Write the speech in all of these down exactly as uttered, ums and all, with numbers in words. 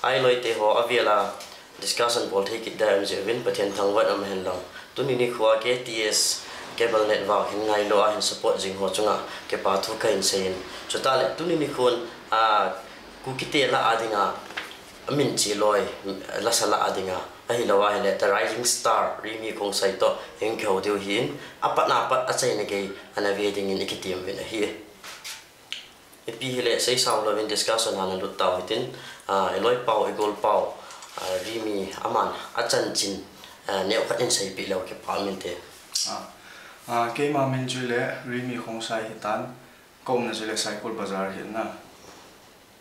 Ailoi te ho, avel a discussion bol thei kit da em jeh uvin Pathen thangvah in um hen lang. Tuni nikho a K T S Cable Network hin ngailou a hin support jing ho chunga kipa thu kahin sei in. Chutah le tuni nikhon, a, Kuki te lah a dinga, amin chi loi, lasa lah a dinga, ahilou ahile The Rising Star, Rimi Khongsai toh, hin kihou diu ahin, apat na pat achaina gei, ana ve dingin ikitem uvin ahi. Ipi hile, seisau louvin discussion a nalut tau hitin, a, iloi pau, igol pau, a, Rimi aman, achanchin, a, neokhat in seipeh leu kipa um inte. A, a, keima min chu le Rimi Khongsai hitan, ka umna chu le Saikul Bazar hi na.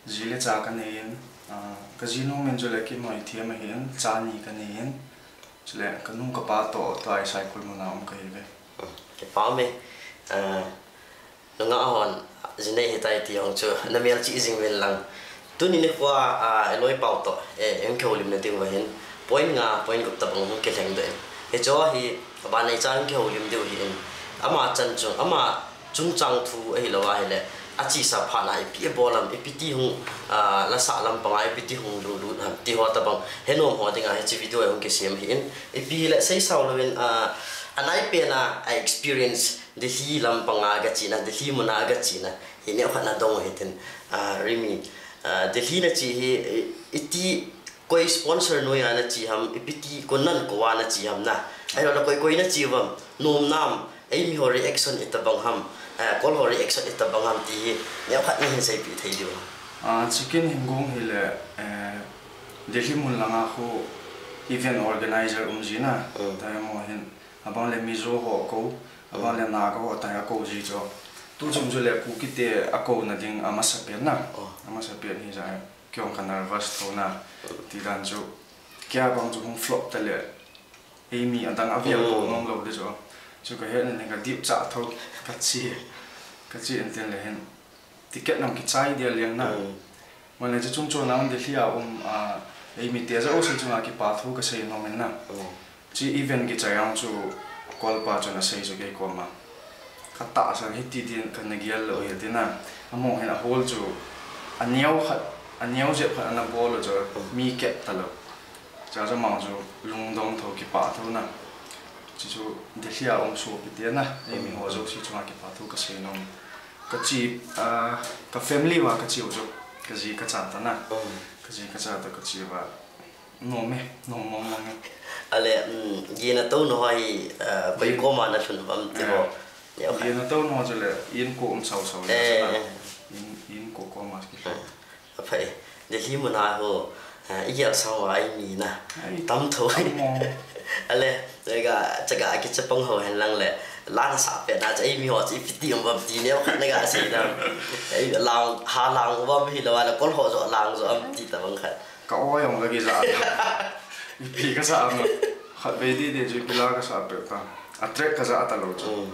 Ji le cha kanei in, a, ka jinu min chu le Kimhoithem ahin, cha ni kanei in, chule kanu kapa toh, tua hi Saikul muna um kahiuve. Kipa um e, a, Nungah hon, ji nei hitai ti jong chu, na melchih jing uvin lang. Tuni nikho a, a, iloi pau toh, e, hung kihoulimna diuva hin, point nga, point gup tobang hung kilheng doh in. Hiche hi, vannei cha hung kihoulim diu ahin. Ama chan chung, ama chungchang thu ahilou ahile, achesa phat na ipi abol ham, ipi ti hung, a, lasa lampang a, ipi ti hung lunglut ham, ti ho tobang, henom ho dinga, hiche video hi hung kisem ahin. Ipi hile, seisau louvin, a, anaipen a, a experience, Delhi lampang a gachena, Delhi muna gachena, hi neokhat nadong u hitin, a, Rimi, a, Delhi nache hi, i, iti koi sponsor noiya nache ham, ipi ti koinan kouva nache ham na. Ahilou le koi koi nache uvam, nom nam, eimi ho reaction itobang ham, a, kol ho reaction itobang ham ti hi, neokhat nahin seipeh thei diu ham. A, chukin hin gong hile, eh, Delhi mun langa khu event organizer um ji na, Mm. Taimo hin, Abang le Mizo ho kou, abang le Naga ho tai akou ji chu. Tu chung chu le Kuki te akouna ding amasapen na. Oh. Amasapen hijeh a, kei jong ka nervous tho na. Ti dan chu, kei a bang chu hung flop ta le, eimi adang avel kou nom lou di chu. Chu kahet na nin kadip cha tho, kache, kache in tin le hin. Ticket nang kichai dia leng na. Mm. Mane chu chung chon nang Delhi a um, a, eimi te jouse chunga kipa thu kasei nom in na. Mm. Chi event kichai ang chu kolpa chun asei chu kei koma. Katahsan hiti din kana gel lou hi tina. Among hin ahol chu aneo khat, aneo jep khat ana bol u chu mi kep talou. Cha cha mang chu lungdong tho kipa tho na. Chi chu Delhi a um sopi te na. Eimi ho jouse chunga kipa thu kasei nom. Kache, ah, ka family va kache u chu, kaji kacha ta na. Mm. Kaji kacha ta kache va. Nom e, nom mong mong e. Ale, mm, gena touna ho hi, ah, koi koma nalhun uvam ti ho. Eh. Gena touna ho chu le, inko um sau sau le. Eh, chu na. Eh. In, inko koma ki. Eh. Aphai, Delhi muna ho, ah, igel sang uva eimi na. Ai, tam tho. Tam mo. Ale, chaga, chaga kichapang ho hen lang le, la nasah pet na chu eimi ho chu ipi ti um uvam ti neokhat naga sei na. Ei, lang, ha lang uvam hilou a le, kol ho joh lang joh am ti tobang khat. Ka oi jong kagija. Ipi kasa am. Khatvei didi chu ipi la kasah pet ta. A track kaja talou chu. Mm.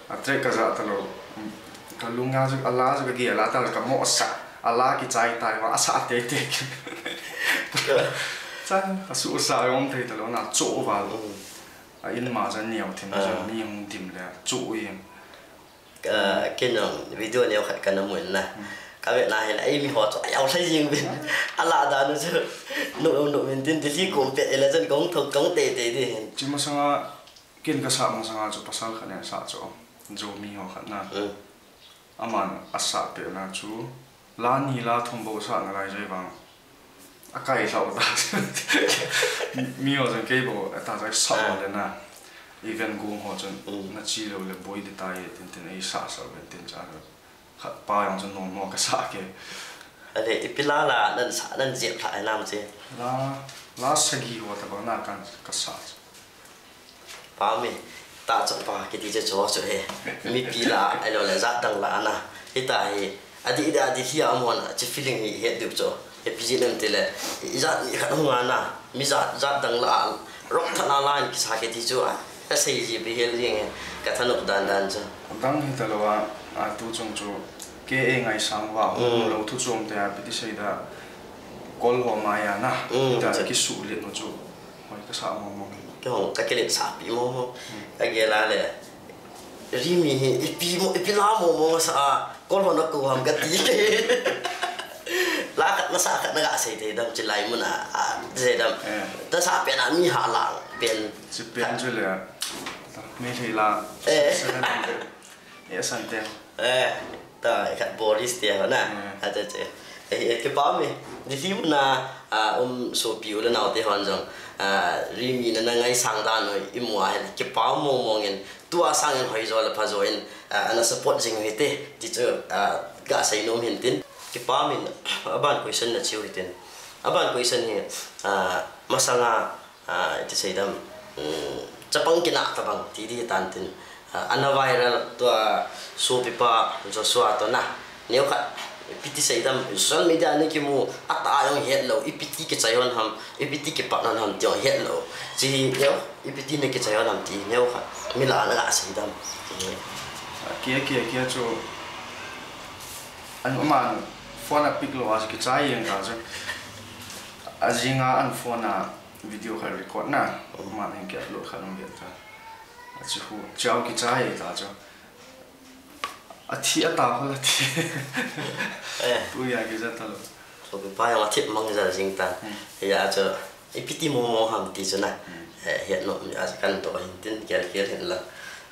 A track kaja talou. Kalunga chu, ala chu kagel a ta, kamo sa. Ala kichai tai va, asah tei tei. Chan, asuhsa jong thei talou na, chu va. Mm. A in ma chan neo thim, ah, chan mi hung dim le, chu in. Ka, ken jong video neokhat kana mu in na. Mm. Kavet na hin, eimi ho chu, ajao lhai jing uvin. Mm. Ala dan u chu, nu, nu min tin, Delhi kom pet, ele chan kong thok, kong tei tei di hin. Chi masanga, Ken kasah masanga chu pasal khat in asah chu, Zomi ho khat na. Mm. Aman asah pet na chu, la ni la thum bou sah nalai jeh vang. Akai lhau ta. Mi ho chun kei bou, ata jai sah le na. Event gong ho chun, mm, nache lou le boi di tai, tin tin ei sah sah uvin tin cha. Khat pa jong chu nom mo kasah ke. Ale, ipi la la, nan sa, nan jep lha, nam che. La, la sagi ho tobang na kan kasah. Pa mi. Tahchapa kiti chu chu chu he. Mipi lah, ahilou le jat dang lah ana. Hita hi, adih dih, adih hi a um hon a, chi feeling hi het diu chu. Ipi jeh ham itile, ijat ni khat hung ana, mi jat, jat dang lah a, rock thana lah in kisa kiti chu a, kasei ji pi hel jing e, ka thanop dan dan chu. Dang hitalou a, a tu chung chu, kei eingaisang uva, Mm. lou thu chom te a, ipi ti sei da, kol ho mai a na, Mm, ta chu. kisuhlet nu chu. Hoi, kasa mong mong. Kei hong, ka kiletsahpi mong mong. Hmm. Ka gel a le. Rimi hi, ipi mo, ipi la mong mong sa a, kol hon a ko ham kati. La khat na sa khat na gasei thei dam, chilai mun a, a, sei dam. Eh. Ta sa pen a mi ha lang, pen. Chi pen chu le. Mi thei la. Eh. Sa na. Eh, Sante. Eh, ta, khat Boris te ho na. Mm. Acha, acha. Eh, eh, kipa um e. Delhi mun a, ah, um, sopi u le nao te hon jong. Ah, Rimi na na ngaisang dan u i mu a, kipa um mong mong in. Tua sang in hoi jo le pha jo in, ah, ana support jing u hite. Ti chu, ah, gasei nom hin tin. Kipa um in, aban question na chiu hitin. Aban question hi, ah, masanga, Ah, iti sei dam, um, chapang kinah tabang, ti di tan tin. Ah, ana viral tua sopipa Joshua toh na. Neokhat, ipi ti sei dam, social media ni kimu, atah a jong hetlou, ipi ti kichai hon ham, ipi ti kipat hon ham ti jong hetlou. Chi hi, neo, ipi ti ni kichai hon ham ti, neokhat, mi lah a na gasei dam. Kia, kia, kia chu, an, aman phone a pick lou a, kichai jeng ta chu. Ajing a an phone a, video khat record na, aman hin ki upload khat um ve ta. Achu hu, chau kichai ta chu. Athi ata ho la thi. Eh. Tu ya kija ta lou. Sopipa jong athi mang ja jing ta. Hmm. Ya chu, ipi ti mong mong ham ti chu na. Hmm. Eh, het nom a kan to hin tin kel kel hin la.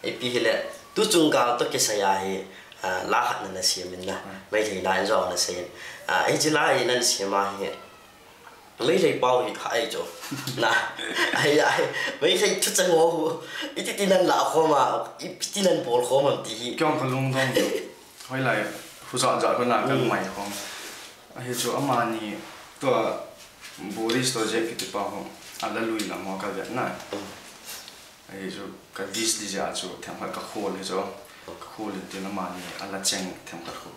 Ipi hile, tu chung gal toh kisai a hi, ah, la khat na na siam in na. Hmm. Meitei la in jong na sei in. Ah, hichi la hi na siam a hi. Meitei pau hi kha ai chu. Na. Ai, ai. Meitei thucheng ho hu. Iti ti nan la khom a, iti ti nan bol khom am ti hi. Kei jong ka lungdong chu. Hoilai, hu ja ja ko na ka Mm. mai khom. Ahi chu amani tua Boris toh Jack kiti pa ho. Ala lui lam ho ka vet na. Mm. Ahi chu ka diss di jeh a chu themkhat ka khol hi chu. Ka khol in tin amani ala cheng themkhat khu.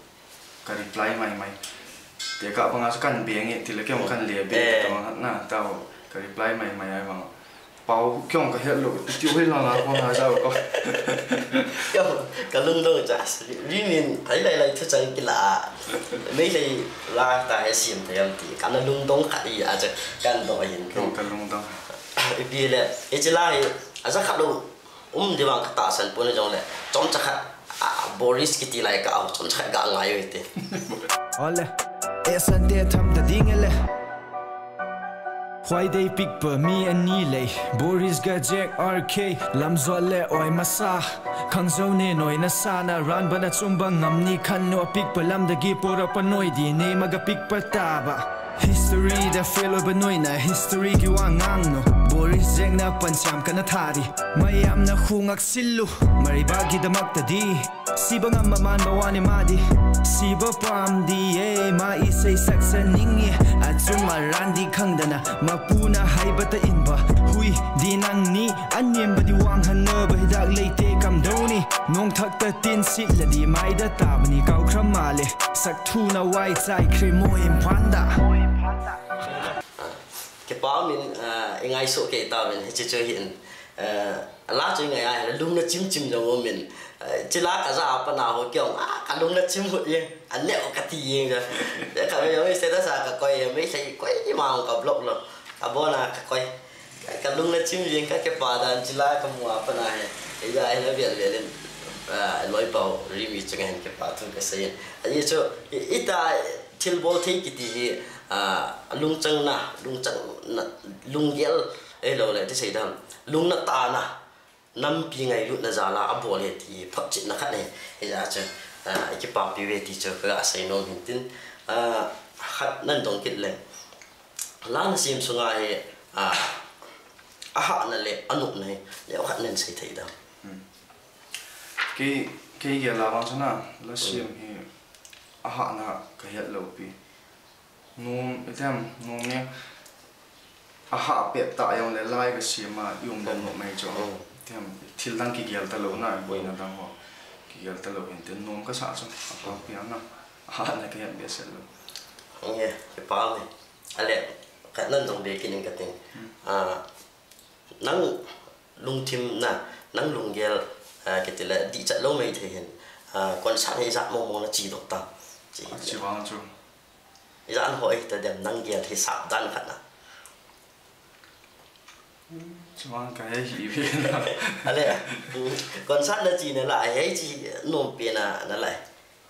Ka reply mai mai. Tekah banga chu kan beng e, tile kei jong kan le beng Eh. tama na tao. Ka reply mai mai ai bang. Pau kei jong ka het lou, ti hoi la la ko na jao ko. Kei jong ka lungdong cha. Ri min, ai lai lai thucheng kila. Meitei la ta he siam thei am ti. Ka na lungdong khat hi a cha kan do hin. Kei jong ka lungdong. Ipi le, ichi lai, aja khat lou. Um, di vang ka tahsan pon jong le. Chomcha khat, ah, Boris kiti lai ka au, chomcha khat ga ngai u hite. Ole, e Sante tham ta ding e le. Huai dei pick pa mi ani lei. Boris ga Jack R K, lam zual le oi masa. Khang zo ne noi na sa na ran ba na chum ba ngam ni khan no pick pa lam da gi pora pa noi di ne ma ga pick pa ta ba. History da fail ba noi na history ki wa ngang no. Boris Jack na pan siam ka na thari. Mayamna khungak silu, maribagi damak tadi. Siba ngam maman bawani madi. Siba pam di e, ma isei saksa ningi. Achuma randi khangdana, mapuna haibata inba. Hui, di nang ni, anim ba di wang hana ba hidak leite kam doni. Nong thak ta tin sit la di mai da ta ba ni kau khram male. Sak thu na wai chai kre mo in panda. Kipa min, ah, ingai so ke ta min, hichi chu hin. Eh, la chu ngai a, lungna chim chim jong um in. Eh, chila ka ja pa na ho kiong, ah, ka lungna chim hu ye, a neo ka ti ye ja. Ka me jong status a ka koi, me sai koi ma ka block lo. Ka bona ka koi. Ka lungna chim ye ka kipa dan chila ka mu a pa na he. Ei ja he na vel vel in. Ah, loi pau, ri mi chunga hin kipa thu ka sei. Ahi chu, i, ita thil bol thei kiti hi, ah, lungchang na, lungchang na, lunggel, ei lo le, ti sei dan. Lungna tana, nampi ngailutna jala abol e ti photchetna khat ahi. Hijeh chun, ah, i kipapi uve ti chu ka ga sei nom hin tin, ah, khat nan dong kit leng. La na sem sunga hi, ah, ahahna le anopna hi, neokhat nan sei thei dam. Hmm. Kei, kei gel a vang chun a, la sem hi ahahna ka het lou pi. Nom, item, nom e. Ahah pet ta jong le lai ka sem a, i um le nom mai chu. Mm. Item, Thil dang kigel talou na, boina dang ho. Kigel talou hin tin nom kasa chu. Apang piang na. Ahat na kahet behseh lou. Nge, kipa me. Ale, khat nan jong be kit ning kating. Hmm. Ah, nang lungthim na, nang lunggel, ah, kiti le, dihchat lou mai thei hin. Ah, concert hi ijat mong mong na chi doh ta. Chi. Chi vang chu. Ijat ho hi ta dem nang gel hi sap dan khat na. Chuang ka hei hi ve na. Ale, concert na chi na la, hei chi nom pe na, na la.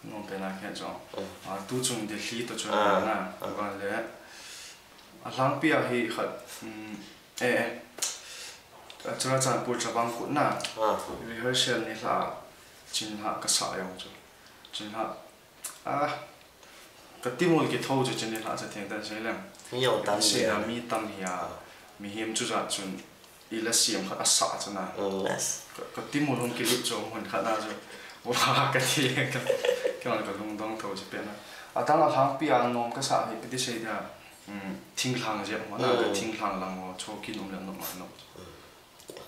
Nom pe na khe chuang. Mm. Ah, tu chung Delhi to chuang Ah, na. ah. Ba le. A lang pi a hi khat. Mm, eh, eh. A Churachandpur Chavang Kut na. Ah. Rehearsal ni la chin la ka sa yong chu. Chin la Ah, ka timul kitho chu chin ni la cha theng tan sei lem. Mi jong tam Sei dia. Na mi tam hi a, mihem chu jat chun i la siam khat a sa chu na. Mm, yes. Ka, ka timul hung kilut chu mun khat na chu. Wa ka ti ka, ka, ka lungdong tho chu pe na. A tang a lang pi a nom ka sa hi piti sei dia. Mm, thinglang je mo na ka Mm. thinglang lang mo chu kin um le nom ma nom.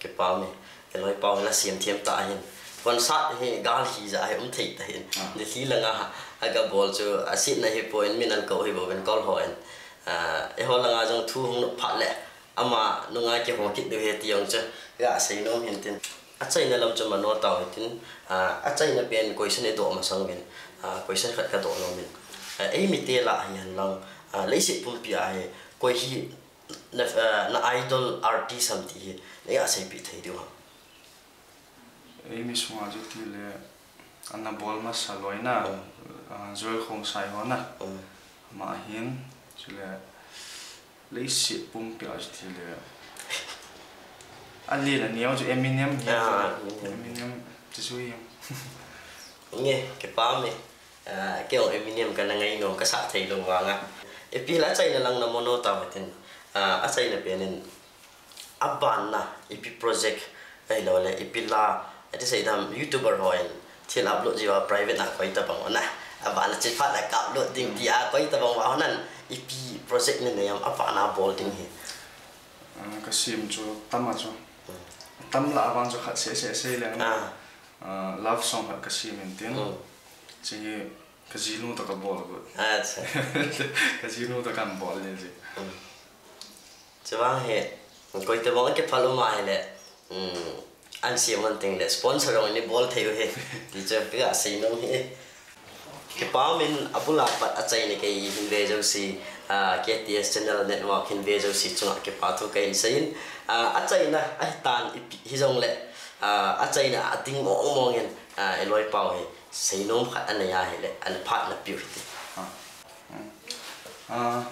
Kipa me, ka loi pau la siam thiam ta hin. Concert hi gal hi ja hi um thei ta hin. Ah. Delhi langa ha, a ka bol chu a sit na hi po in min an ko hi bo ben kol ho in. Ah, eiho langa jong thu hung nop phat le. Ama nunga kihou kit diu he ti jong chu. Ga sei nom hin tin. A chaina lam chu mano tau hi tin. Ah, a chaina pen question i doh masang vin. Ah, question khat ka doh nom in. Ah, ei mi te la hi hen lang. Ah, leiset pumpi a hi. Koi hi Na, eh, na idol artist ham ti hi, na a seipi thei diu ham? Ei mi sunga chu ti le, ana bol masa loi na, Mm. ah, Joel Khongsai ho na. Mm. Ama hin, chu le, leiset pumpi a chu ti le. A li na niau chu Eminem hi. Ah, Eminem. Eminem, chu chu hi. Nge, kipa me. Ah, kei jong Eminem kana ngai nom, ka sa thei lou vang a. Ipi la chaina lang na mono ta matin. Ah, a chaina pen in a ban na, ipi project, ahilou le, ipi la, ati sei dam, YouTuber ho in, thil upload jiu a private na koi tabang na. A ban na chi phat na ka upload ding ti a koi tabang va ho nan, ipi project ni nei am, a ban na bol ding hi. Ah, ka sim chu tam a chu. Hmm. Tam la a vang chu khat se se se leng na. Ah. Ah, love song khat ka sim in tin. Hmm. Chi hi ka jinu to ka bol got. Acha. Ka jinu to kan bol le ji. Hmm. Chuvang hi, koi tabang a kiphal um a hi le, hmm, an sim man ting le, sponsor jong ni bol thei u hi. Ti chu ka sei nom hi. Kipa min a bul a pat a chaina kei hin ve jouse, ah, K T S Channel Network hin ve jouse chunga kipa thu kahin seiyin, ah, a chaina ahi tan ipi hi jong le, ah, a chaina a ding mong mong in, ah, i loi pau hi sei nom khat a nei a hi le, an phat na piu hi ti. Ah, mm. Ah,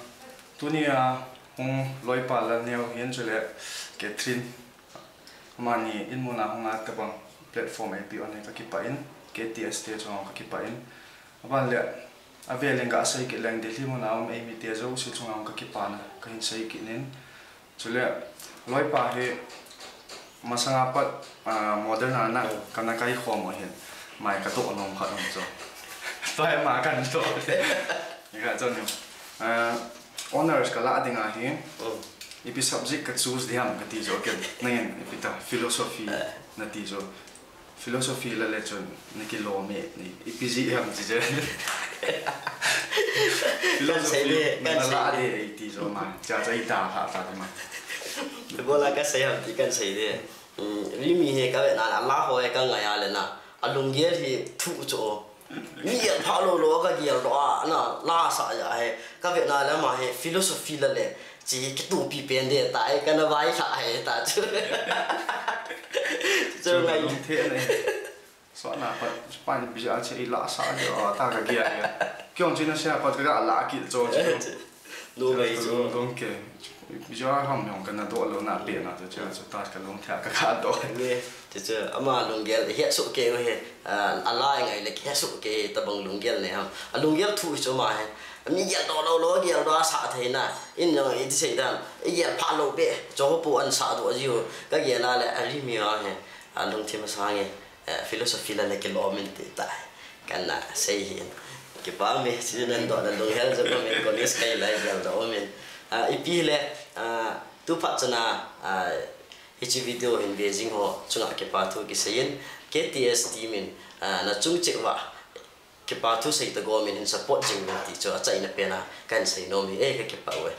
tuni a hung loi pa Lalneo hin chule Catherine Amani in mun a hung a tabang platform eipeh u ahi ka kipah in, K T S te chunga ka kipah in. Aban le, avel in ka sei kit leng Delhi mun a um eimi te jouse chunga ka kipana, ka hin sei kit in. Chule, loi pa hi masanga pat, ah, modern a na, kana kai khom u hin, mai ka toh nom khat um chu. Tua hi ma kan toh. Ni ka chon ni. Ah, honors ka la ding ahi. Mm. Ipi subject ka choose ding ham ka ti chu ken. Nangin ipi ta philosophy Eh. na ti chu. Philosophy la le chun na kilom e ni. Ipi ji ham ti chu. Kan sei de, Philosophy kan na sei la de. de ti chu ma. Cha cha i ta ha ta ma. Bola ka sei ham ti kan sei de. Mm, Rimi hi ka ve na la, la ho e ka ngai a le na. A lunggel hi thu chu. Mi gel pha lou lou ka gel doh a, na, la sa ja he. Ka ve na le ama hi philosophy la le, chi kitupi pen de ta, e, kana vai sa he ta chu. Chu Chu ngai. Lung the ne. So na pa, pa ni bija che la sa ja ta ka gel ya. Kyong chi na sa pa ka la ki cho chu. Numei chu. Lungdong ke. Bijou ham jong kana doh lou na pe na chu, chu, chu ta ka lungthim a ka kha doh. Nge, chu chu, ama lunggel, het soh kei u hi, ah, a la ngai le het soh kei tabang lunggel nei ham. A lunggel thu chu ama hi. Mi gel doh lou lou, gel doh a sa thei na. In jong i ti sei dan, i gel pha lou be, chu ho pu an sa doh jiu. Ka gel a le, a Rimi a hi. A lungthim a sa nge. Eh, philosophy la le kilom in ti ta. Kana sei hin. Kipa mi, si nan doh na lunghel jo ko min college kai lai gel doh min. Ah, ipi le, ah, tu phat chana, ah, Hiche video hin ve jing ho chunga kipa thu kisei in, K T S team in, ah, nachung cheh uva kipa thu sei tagom in hin support jing uvin ti chu achaina pen a kahin sei nom hi e, kakipah uve.